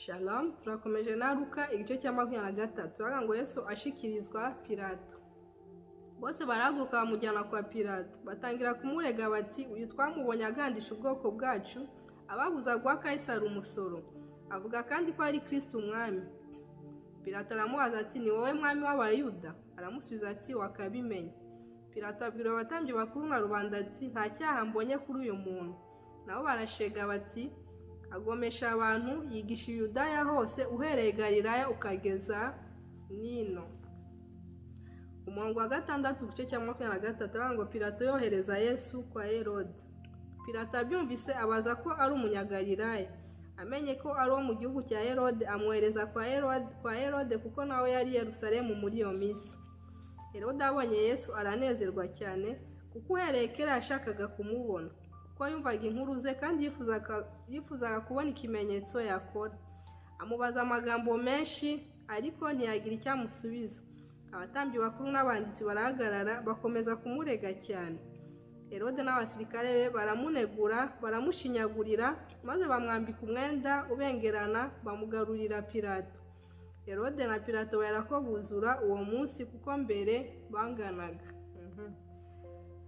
Shalom, turakomeje na Luka igice cya 23. Avuga ngo Yesu ashikirizwa Pilato. Bose barahaguruka bamujyana kwa Pilato. Batangira kumurega bati: uyu twamubonye agandisha ubwoko bwacu, ababuza guha Kayisari umusoro. Avuga kandi ko ari Kristo umwami. Pilato aramubaza ati: ni wowe mwami w'Abayuda? Aramusubiza ati: wakabimenya. Pilato abwira abatambyi bakuru na rubanda ati: nta cyaha mbonye kuri uyu muntu. Nabo barashega bati: agomesha abantu, yigisha i Yudaya hose, uhereye Galilaya ukageza nino. Umurongo wa 6 igice cya 23 avuga ngo Pilato yohereza Yesu kwa Herode. Pilato abyumvise abaza ko ari umunyagalilaya. Amenye ko ari uwo mu gihugu cya Herode, amwohereza kwa Herode kuko nawe yari Yerusalemu muri iyo minsi. Herode abonye Yesu aranezerwa cyane, kuko uhereye kera yashakaga kumubona, kuko yumvaga inkuru ze kandi yifuzaga kubona ikimenyetso yakora. Amubaza amagambo menshi, ariko ntiyagira icyo amusubiza. Abatambyi bakuru n'abanditsi barahagarara bakomeza kumurega cyane. Herode n'abasirikare be baramunegura, baramushinyagurira, maze bamwambika umwenda ubengerana, bamugarurira Pilato. Herode na Pilato baherako buzura uwo munsi, kuko mbere banganaga.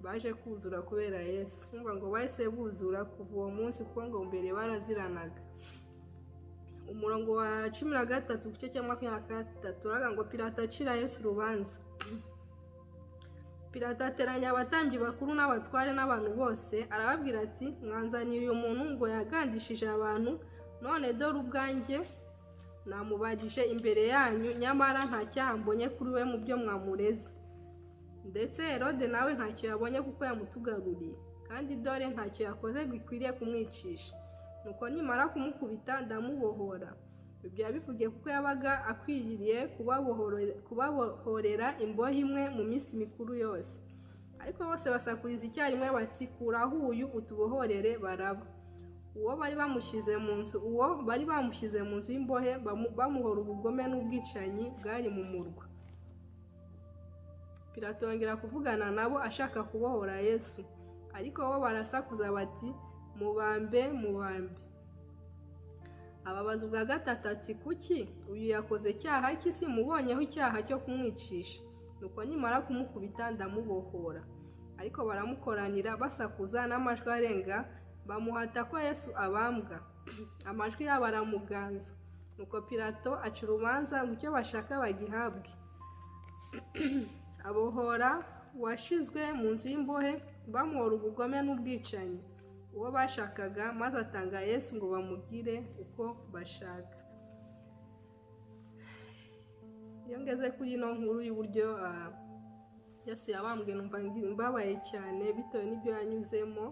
Baje kuzura kubera Yesu. Kumva ngo bahise buzura kuva uwo munsi, kuko ngo mbere baraziranaga. Umurongo wa 13 igice cya 23 aravuga ngo Pilato acira Yesu urubanza. Pilato ateranya abatambyi bakuru n'abatware n'abantu bose, arababwira ati: mwanzaniye uyu muntu ngo yagandishije abantu, none dore ubwanjye namubajije imbere yanyu, nyamara nta cyaha mbonye kuri we mu byo mwamureze. Ndetse Herode nawe ntacyo yabonye kuko yamutugaruriye, kandi dore ntacyo yakoze gikwiriye kumwicisha. Nuko nimara kumukubita ndamubohora. Ibyo yabivugiye kuko yabaga akwiriye kubabohorera imbohe imwe mu minsi mikuru yose. Ariko bose basakuriza icyarimwe bati: kuraho uyu utubohorere Baraba. Uwo bari bamushyize mu nzu y'imbohe, bamuhora ubugome n'ubwicanyi bwari mu murwa. Pilato yongera kuvugana nabo ashaka kubohora Yesu, ariko bo barasakuza bati: mubambe, mubambe. Ababaza ubwa gatatu ati: kuki uyu yakoze icyaha ki? Simubonyeho icyaha cyo kumwicisha. Nuko nimara kumukubita ndamubohora. Ariko baramukoranira basakuza n'amajwi arenga, bamuhata ko Yesu abambwa. Amajwi yabo aramuganza. Nuko Pilato aca urubanza ngo icyo bashaka bagihabwe. Abohora uwashizwe mu nzu y'imbohe, bamuhora ubugome n'ubwicanyi, uwo bashakaga, maze atanga Yesu ngo bamugire uko bashaka. Iyo ngeze kuri ino nkuru y'uburyo Yesu yabambwe, numva mbabaye cyane bitewe n'ibyo yanyuzemo,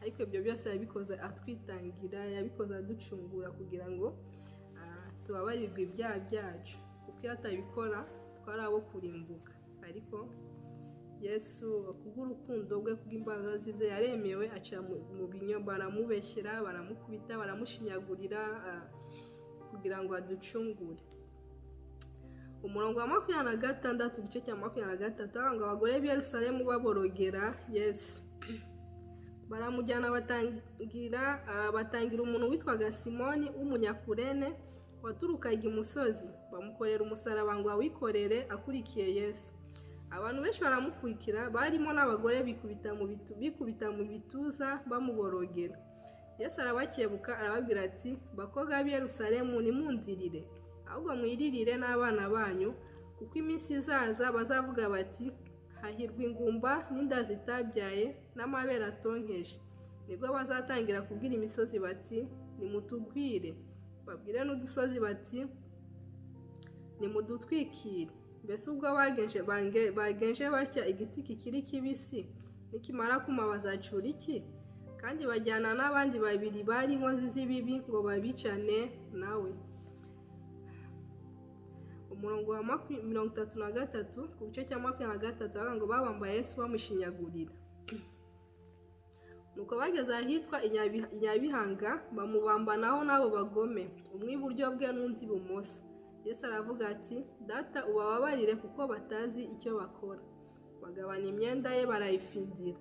ariko ibyo byose yabikoze atwitangira, yabikoze aducungura kugira ngo tubabarirwe ibyaha byacu, kuko iyo atabikora twari abo kurimbuka. Ariko Yesu kubw'urukundo rwe, kubw'imbabazi ze, yaremewe aca mu binyoma, baramubeshyera, baramukubita, baramushinyagurira kugira ngo aducungure. Umurongo wa 26 igice cya 23 ngo abagore b'i Yerusalemu baborogera Yesu. Baramujyana batangira umuntu witwaga Simoni w'umunyakurene waturukaga imusozi, bamukorera umusaraba ngo awikorere akurikiye Yesu. Abantu benshi baramukurikira, barimo n'abagore bikubita mu bituza bamuborogera. Yesu arabakebuka arababwira ati: bakobwa b'i Yerusalemu, nimundirire, ahubwo mwiririre n'abana banyu, kuko iminsi izaza bazavuga bati: hahirwa ingumba n'inda zitabyaye n'amabere atonkeje. Nibwo bazatangira kubwira imisozi bati: nimutugwire, babwire n'udusozi bati: nimudutwikire. Mbese ubwo bagenje batya igiti kikiri kibisi, nikimara kuma bazacura iki? Kandi bajyana n'abandi babiri bari inkozi z'ibibi ngo babicane nawe. Umurongo wa 33 ku gice cya 23 ngo babamba Yesu bamushinyagurira. Nuko bageze ahitwa Inyabihanga, bamubambanaho n'abo bagome, umwe iburyo bwe n'undi ibumoso. Yesu aravuga ati: Data, ubababarire kuko batazi icyo bakora. Bagabana imyenda ye barayifindira.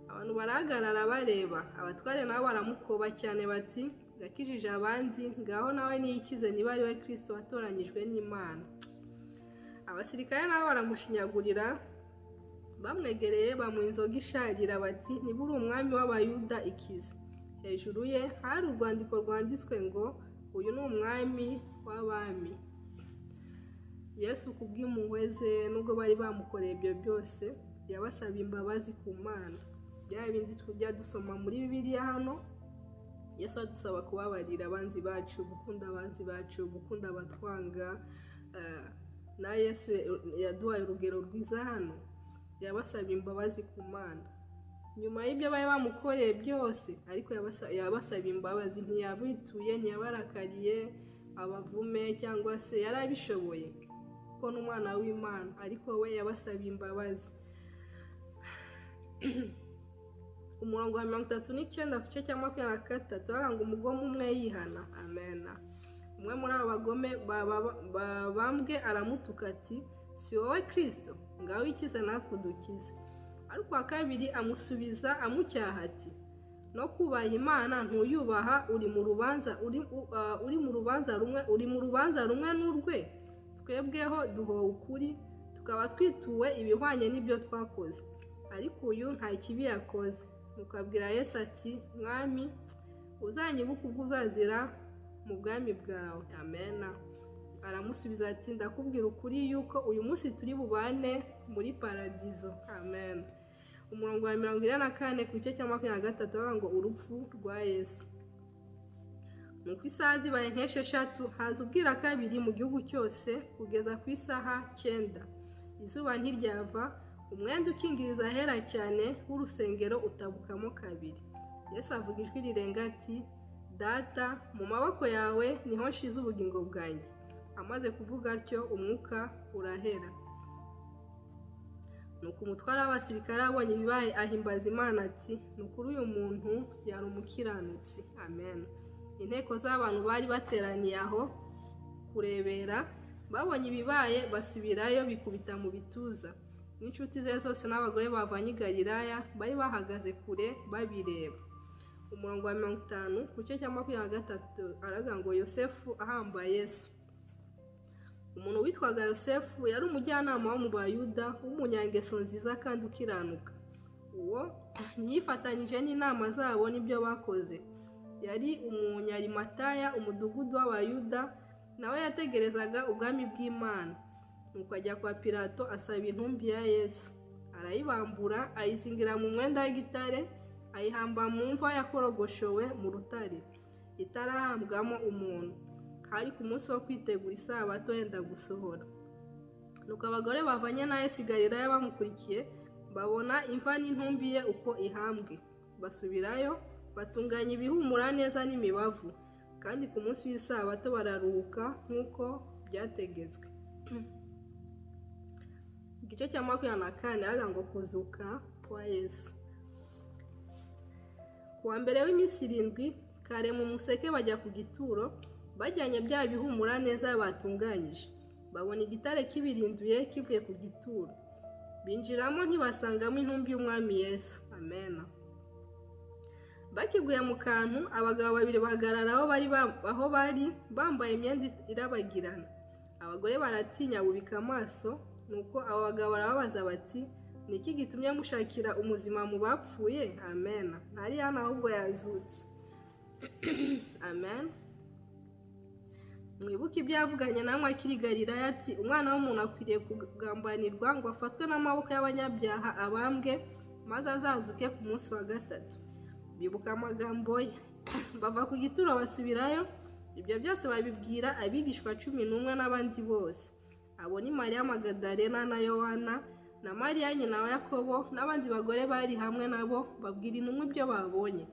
Abantu barahagarara bareba, abatware nabo baramukoba cyane bati: Yakijije abandi, ngaho nawe niyikize niba ari we Kristo watoranyijwe n'Imana. Abasirikare nabo baramushinyagurira, bamwegereye bamuha inzoga isharira bati: "Niba uri umwami w'Abayuda, ikize." Hejuru ye hari urwandiko rwanditswe ngo: "Uyu ni umwami w'abami." Yesu kubw'impuhwe ze, nubwo bari bamukoreye ibyo byose, yabasaba imbabazi ku Mana. Bya bindi tujya dusoma muri Bibiliya hano, Yesu adusaba kubabarira abanzi bacu, gukunda abanzi bacu, gukunda abatwanga. Na Yesu yaduhaye urugero rwiza hano, yabasaba imbabazi ku Mana. Nyuma y'ibyo bari bamukoreye byose, ariko yabasaba imbabazi, ntiyabituye, ntiyabarakariye abavume, cyangwa se yari abishoboye kuko n'umwana w'Imana, ariko we yabasaba imbabazi. Umurongo wa 39 ku gice cya 23 ngo umugome umwe yihana. Amena. Umwe muri abo bagome babambwe aramutuka ati: "Si wowe Kristo? Ngaho ikize natwe udukize." Ariko uwa kabiri amusubiza amucyaha ati: "No kubaha Imana ntuyubaha, uri mu rubanza uri mu rubanza rumwe, uri mu rubanza rumwe n'urwe. Twebweho duhowe ukuri, tukaba twituwe ibihwanye n'ibyo twakoze, ariko uyu nta kibi yakoze." Nuko abwira Yesu ati: "Mwami, uzanyibuke ubwo uzazira mu bwami bwawe." Amena. Aramusubiza ati: "Ndakubwira ukuri yuko uyu munsi turi bubane muri paradizo." Amen. Umurongo wa 44 ku gice cya 23 bavuga ngo urupfu rwa Yesu. Nuko isaha zibaye nk'esheshatu, haza ubwira kabiri mu gihugu cyose kugeza ku isaha 9. Izuba ntiryava, umwenda ukingiriza ahera cyane w'urusengero utabukamo kabiri. Yesu avuga ijwi rirenga ati: "Data, mu maboko yawe niho nshize ubugingo bwanjye." Amaze kuvuga atyo umwuka urahera. Nuko umutware w'abasirikare abonye ibibaye ahimbaza Imana ati: "Ni ukuri uyu muntu yari umukiranutsi." Amen. Inteko z'abantu bari bateraniye aho kurebera babonye ibibaye basubirayo bikubita mu bituza. N'inshuti ze zose n'abagore bavanye i Galilaya bari bahagaze kure babireba. Umurongo wa 50 ku gice cya 23 aravuga ngo Yosefu ahamba Yesu. Umuntu witwaga Yosefu yari umujyanama wo mu Bayuda w'umunyangeso nziza kandi ukiranuka. Uwo ntiyifatanyije n'inama zabo n'ibyo bakoze. Yari umunyarimataya, umudugudu w'Abayuda, nawe yategerezaga ubwami bw'Imana. Nuko ajya kwa Pilato asaba intumbi ya Yesu. Arayibambura, ayizingira mu mwenda w'igitare, ayihamba mu mva yakorogoshowe mu rutare, itarahambwamo umuntu. Hari ku munsi wo kwitegura isabato yenda gusohora. Nuko abagore bavanye na Yesu i Galilaya bamukurikiye, babona imva n'intumbi ye uko ihambwe. Basubirayo batunganya ibihumura neza n'imibavu, kandi ku munsi w'isabato bararuhuka nk'uko byategetswe. Igice cya 24 havuga ngo kuzuka kwa Yesu. Ku wa mbere w'iminsi 7 kare mu museke bajya ku gituro, bajyanye bya bihumura neza batunganyije. Babona igitare kibirinduye kivuye ku gituro, binjiramo ntibasangamo intumbi y'umwami Yesu. Amen. Bakiguye mu kantu, abagabo babiri bahagarara aho bari bambaye imyenda irabagirana. Abagore baratinya bubika amaso. Nuko abo bagabo barababaza bati: "Ni iki gitumye mushakira umuzima mu bapfuye?" Amen. Ntari hano ahubwo yazutse. Amen. Mwibuke ibyo yavuganye namwe akiri i Galilaya ati: "Umwana w'umuntu akwiriye kugambanirwa ngo afatwe n'amaboko y'abanyabyaha abambwe, maze azazuke ku munsi wa gatatu." Bibuka amagambo ye. Bava ku gituro basubirayo, ibyo byose babibwira abigishwa 11 n'abandi bose. Abo ni Mariya Magadalena na Yohana na Mariya nyina wa Yakobo n'abandi bagore bari hamwe nabo, babwira intumwa ibyo babonye.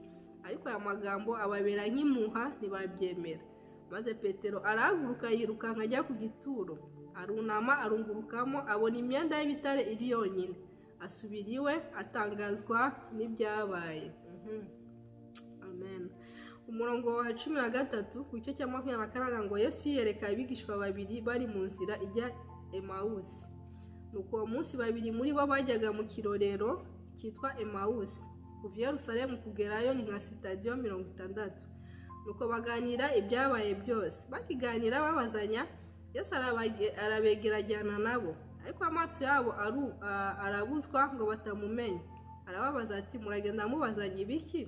Ariko aya magambo ababera nk'impuha, ntibabyemera. Maze Petero arahaguruka yirukanka ajya ku gituro, arunama arungurukamo, abona imyenda y'ibitare iri yonyine. Asubira iwe atangazwa n'ibyabaye. Amen. Umurongo wa 13 ku gice cya 24 ngo Yesu yiyereka abigishwa babiri bari mu nzira ijya Emawusi. Nuko uwo munsi babiri muri bo bajyaga mu kirorero cyitwa Emawusi. Kuva i Yerusalemu kugerayo ni nka sitadiyo 60. Nuko baganira ibyabaye byose. Bakiganira babazanya, Yesu arabegera ajyana nabo, ariko amaso yabo arabuzwa ngo batamumenya. Arababaza ati: "Muragenda mubazanya ibiki?"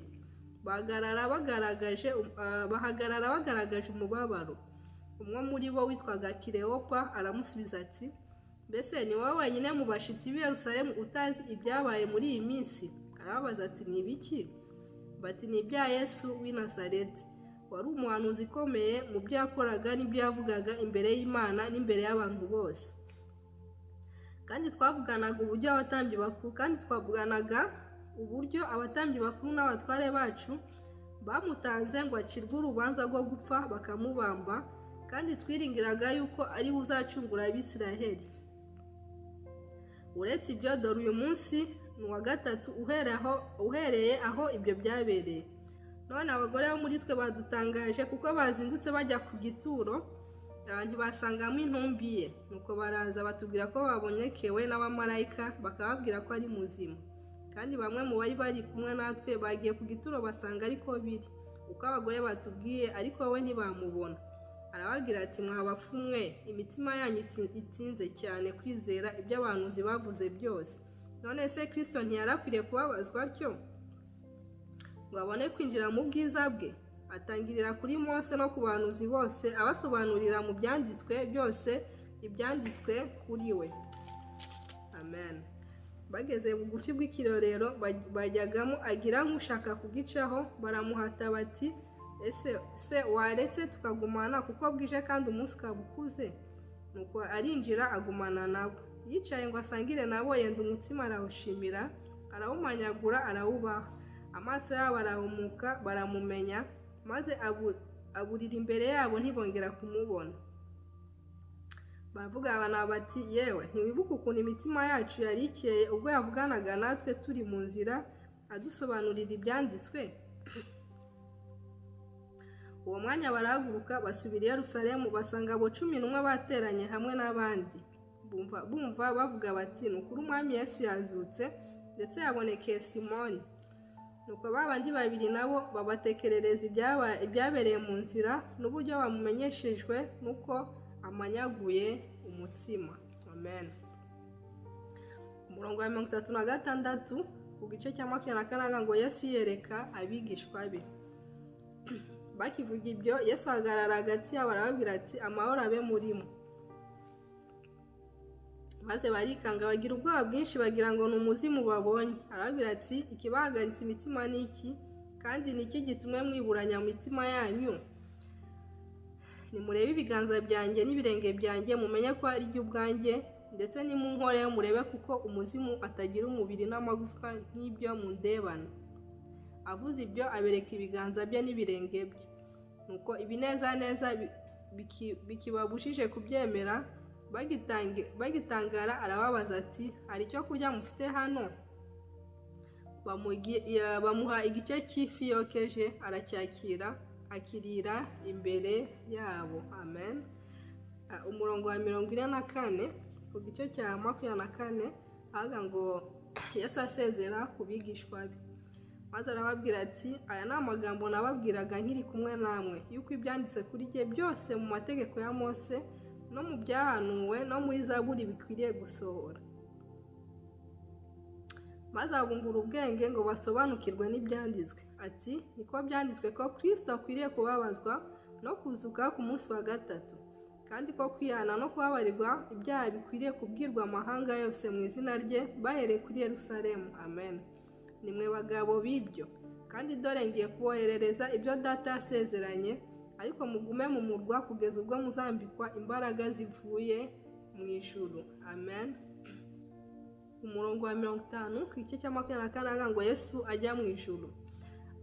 Bahagarara bagaragaje umubabaro. Umwe muri bo witwaga Kilewopa aramusubiza ati: "Mbese ni wowe wenyine mu bashyitsi b'i Yerusalemu utazi ibyabaye muri iyi minsi?" Arababaza ati: "Ni ibiki?" Bati: "Ni ibya Yesu w'i Nazareti, wari umuhanuzi ukomeye mu byo yakoraga n'ibyo yavugaga imbere y'Imana n'imbere y'abantu bose. Kandi twavuganaga uburyo abatambyi bakuru n'abatware bacu bamutanze ngo acirwe urubanza rwo gupfa, bakamubamba, kandi twiringiraga yuko ari we uzacungura Abisiraheli. Uretse ibyo, dore uyu munsi ni uwa gatatu uhereye aho ibyo byabereye. None abagore bo muri twe badutangaje, kuko bazindutse bajya ku gituro, ntibasangamo intumbi ye. Nuko baraza batubwira ko babonekewe n'abamarayika, bakababwira ko ari muzima. Kandi bamwe mu bari bari kumwe natwe bagiye ku gituro, basanga ariko biri uko abagore batubwiye, ariko we ntibamubona." Arababwira ati: "Mwa bapfu mwe, imitima yanyu itinze cyane kwizera ibyo abahanuzi bavuze byose! None se Kristo ntiyarakwiriye kubabazwa atyo ngo abone kwinjira mu bwiza bwe?" Atangirira kuri Mose no ku bahanuzi bose, abasobanurira mu byanditswe byose ibyanditswe kuri we. Amen. Bageze bugufi bw'ikirorero bajyagamo, agira nk'ushaka kugicaho. Baramuhata bati: "Ese se waretse tukagumana, kuko bwije kandi umunsi ukaba ukuze?" Nuko arinjira agumana nabo. Yicaye ngo asangire nabo, yenda umutsima, arawushimira, arawumanyagura, arawubaha. Amaso yabo arahumuka, baramumenya, maze aburira imbere yabo, ntibongera kumubona. Baravuga abana bati: "Yewe, ntiwibuke ukuntu imitima yacu yari ikeye ubwo yavuganaga natwe turi mu nzira, adusobanurira ibyanditswe?" Uwo mwanya barahaguruka, basubira i Yerusalemu, basanga abo 11 bateranye hamwe n'abandi. Bumva bavuga bati: "Ni ukuri, Umwami Yesu yazutse, ndetse yabonekeye Simoni." Nuko ba bandi babiri nabo babatekerereza ibyabereye mu nzira n'uburyo bamumenyeshejwe n'uko amanyaguye umutsima. Amen. Umurongo wa 36 ku gice cya 24 ngo: Yesu yereka abigishwa be. Bakivuga ibyo, Yesu ahagarara hagati yabo, arababwira ati: "Amahoro abe muri mwe." Maze barikanga, bagira ubwoba bwinshi, bagira ngo ni umuzimu babonye. Arababwira ati: "Ikibahagaritse imitima ni iki? Kandi ni iki gitumye mwiburanya mu mitima yanyu? Nimurebe ibiganza byanjye n'ibirenge byanjye, mumenye ko ari jye ubwanjye. Ndetse nimunkoreho murebe, kuko umuzimu atagira umubiri n'amagufwa nk'ibyo mundebana." Avuze ibyo, abereka ibiganza bye n'ibirenge bye. Nuko ibinezaneza bikibabujije kubyemera, bagitangara, arababaza ati: "Hari icyo kurya mufite hano?" Bamuha igice cy'ifi yokeje, aracyakira, akirira imbere yabo. Amen. Umurongo wa 44 ku gice cya 24 ahaga ngo: Yesu asezera ku bigishwa be. Maze arababwira ati: "Aya ni amagambo nababwiraga nkiri kumwe namwe, yuko ibyanditse kuri jye byose mu mategeko ya Mose no mu byahanuwe no muri Zaburi bikwiriye gusohora." Maze abungura ubwenge ngo basobanukirwe n'ibyanditswe. Ati: "Niko byanditswe ko Kristo akwiriye kubabazwa no kuzuka ku munsi wa gatatu, kandi ko kwihana no kubabarirwa ibyaha bikwiriye kubwirwa amahanga yose mu izina rye, bahereye kuri Yerusalemu. Amen. Nimwe bagabo b'ibyo. Kandi dore ngiye kuboherereza ibyo Data yasezeranye, ariko mugume mu murwa kugeza ubwo muzambikwa imbaraga zivuye mu ijuru." Amen. Umurongo wa 50 ku gice cya 24 avuga ngo: Yesu ajya mu ijuru.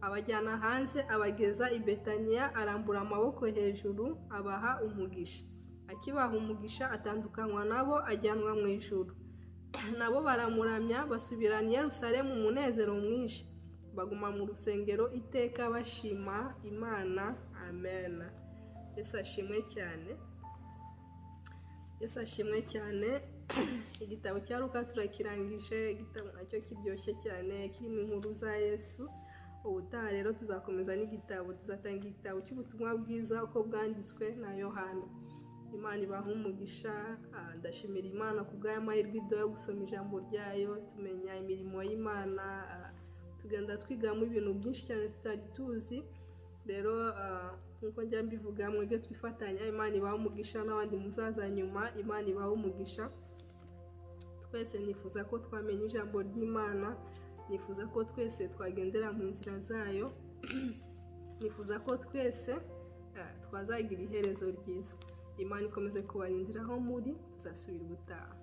Abajyana hanze, abageza i Betaniya, arambura amaboko hejuru, abaha umugisha. Akibaha umugisha, atandukanywa nabo, ajyanwa mu ijuru. Nabo baramuramya, basubirana i Yerusalemu umunezero mwinshi, baguma mu rusengero iteka bashima Imana. Amen. Yesu ashimwe cyane. Yesu ashimwe cyane. Igitabo cya Luka turakirangije, igitabo nacyo kiryoshye cyane, kirimo inkuru za Yesu. Ubutaha rero tuzakomeza n'igitabo, tuzatanga igitabo cy'ubutumwa bwiza uko bwanditswe na Yohana. Imana ibaha umugisha. Ndashimira Imana ku bw'aya mahirwe iduha yo gusoma ijambo ryayo, tumenya imirimo y'Imana, tugenda twigamo ibintu byinshi cyane tutari tuzi. Rero nk'uko njya mbivuga, mwebwe twifatanya, Imana ibaha umugisha, n'abandi muzaza nyuma, Imana ibaha umugisha. Twese nifuza ko twamenya ijambo ry'Imana, nifuza ko twese twagendera mu nzira zayo, nifuza ko twese twazagira iherezo ryiza. Imana ikomeze kubarindira aho muri. Tuzasubira ubutaha.